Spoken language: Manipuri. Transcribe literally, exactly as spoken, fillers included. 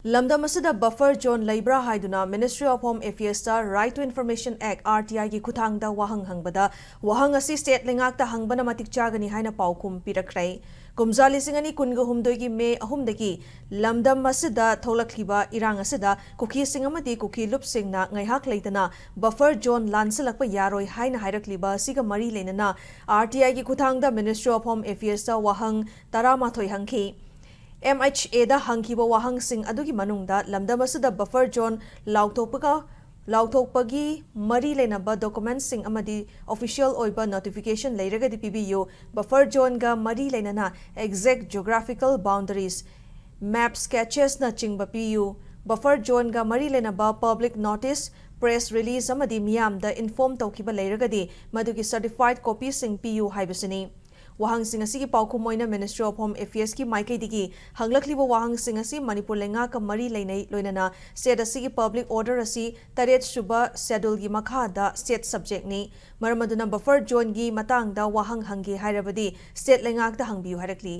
ꯂꯝꯗꯝ ꯑꯁꯤꯗ buffer zone ꯂꯩꯕ꯭ꯔꯥ ꯍꯥꯏꯗꯨꯅ Ministry of Home Affairs ꯇ Right to Information Act, R T I ꯒꯤ ꯈꯨꯠꯊꯥꯡꯗ ꯋꯥꯍꯪ ꯍꯪꯕꯗ, ꯋꯥꯍꯪ ꯑꯁꯤ state ꯂꯩꯉꯥꯛꯇ ꯍꯪꯕꯅ ꯃꯇꯤꯛ ꯆꯥꯒꯅꯤ ꯍꯥꯏꯅ ꯄꯥꯎꯈꯨꯝ ꯄꯤꯔꯛꯈ꯭ꯔꯦ꯫ ꯀꯨꯝꯖꯥ ꯂꯤꯁꯤꯡ ꯑꯅꯤ ꯀꯨꯟꯒ ꯍꯨꯝꯗꯣꯏꯒꯤ May ꯑꯍꯨꯝꯗꯒꯤ ꯂꯝꯗꯝ ꯑꯁꯤꯗ ꯊꯣꯛꯂꯛꯂꯤꯕ ꯏꯔꯥꯡ ꯑꯁꯤꯗ ꯀꯨꯀꯤꯁꯤꯡ ꯑꯃꯗꯤ ꯀꯨꯀꯤ ꯂꯨꯞꯁꯤꯡꯅ ꯉꯥꯏꯍꯥꯛ ꯂꯩꯇꯅ buffer zone ꯂꯥꯟꯁꯤꯜꯂꯛꯄ ꯌꯥꯔꯣꯏ ꯍꯥꯏꯅ ꯍꯥꯏꯔꯛꯂꯤꯕ ꯑꯁꯤꯒ ꯃꯔꯤ ꯂꯩꯅꯅ R T I ꯒꯤ ꯈꯨꯠꯊꯥꯡꯗ Ministry of Home Affairs ꯇ ꯋꯥꯍꯪ ꯇꯔꯥꯃꯥꯊꯣꯏ ꯍꯪꯈꯤ꯫ M H A ꯗ ꯍꯪꯈꯤꯕ ꯋꯥꯍꯪꯁꯤꯡ ꯑꯗꯨꯒꯤ ꯃꯅꯨꯡꯗ ꯂꯝꯗꯝ ꯑꯁꯤꯗ buffer zone ꯂꯥꯎꯊꯣꯛꯄꯒ, ꯂꯥꯎꯊꯣꯛꯄꯒꯤ ꯃꯔꯤ ꯂꯩꯅꯕ documents ꯁꯤꯡ ꯑꯃꯗꯤ official ꯑꯣꯏꯕ notification ꯂꯩꯔꯒꯗꯤ ꯄꯤꯕꯤꯌꯨ, buffer zone ꯒ ꯃꯔꯤ ꯂꯩꯅꯅ exact geographical boundaries, map sketches ꯅꯆꯤꯡꯕ ꯄꯤꯌꯨ, buffer zone ꯒ ꯃꯔꯤ ꯂꯩꯅꯕ public notice, press release ꯑꯃꯗꯤ ꯃꯤꯌꯥꯝꯗ inform ꯇꯧꯈꯤꯕ ꯂꯩꯔꯒꯗꯤ ꯃꯗꯨꯒꯤ certified copy ꯁꯤꯡ ꯄꯤꯌꯨ ꯍꯥꯏꯕꯁꯤꯅꯤ꯫ ꯋꯥꯍꯪꯁꯤꯡ ꯑꯁꯤꯒꯤ ꯄꯥꯎꯈꯨꯝ ꯑꯣꯏꯅ Ministry of Home Affairs ꯀꯤ ꯃꯥꯏꯀꯩꯗꯒꯤ ꯍꯪꯂꯛꯂꯤꯕ ꯋꯥꯍꯪꯁꯤꯡ ꯑꯁꯤ ꯃꯅꯤꯄꯨꯔ ꯂꯩꯉꯥꯛꯀ ꯃꯔꯤ ꯂꯩꯅꯩ, ꯂꯣꯏꯅꯅ state ꯑꯁꯤꯒꯤ public order ꯑꯁꯤ ꯇꯔꯦꯠ ꯁꯨꯕ schedule ꯒꯤ ꯃꯈꯥꯗ state subject ꯅꯤ꯫ ꯃꯔꯝ ꯑꯗꯨꯅ buffer zone ꯒꯤ ꯃꯇꯥꯡꯗ ꯋꯥꯍꯪ ꯍꯪꯒꯦ ꯍꯥꯏꯔꯕꯗꯤ state ꯂꯩꯉꯥꯛꯇ ꯍꯪꯕꯤꯌꯨ ꯍꯥꯏꯔꯛꯂꯤ꯫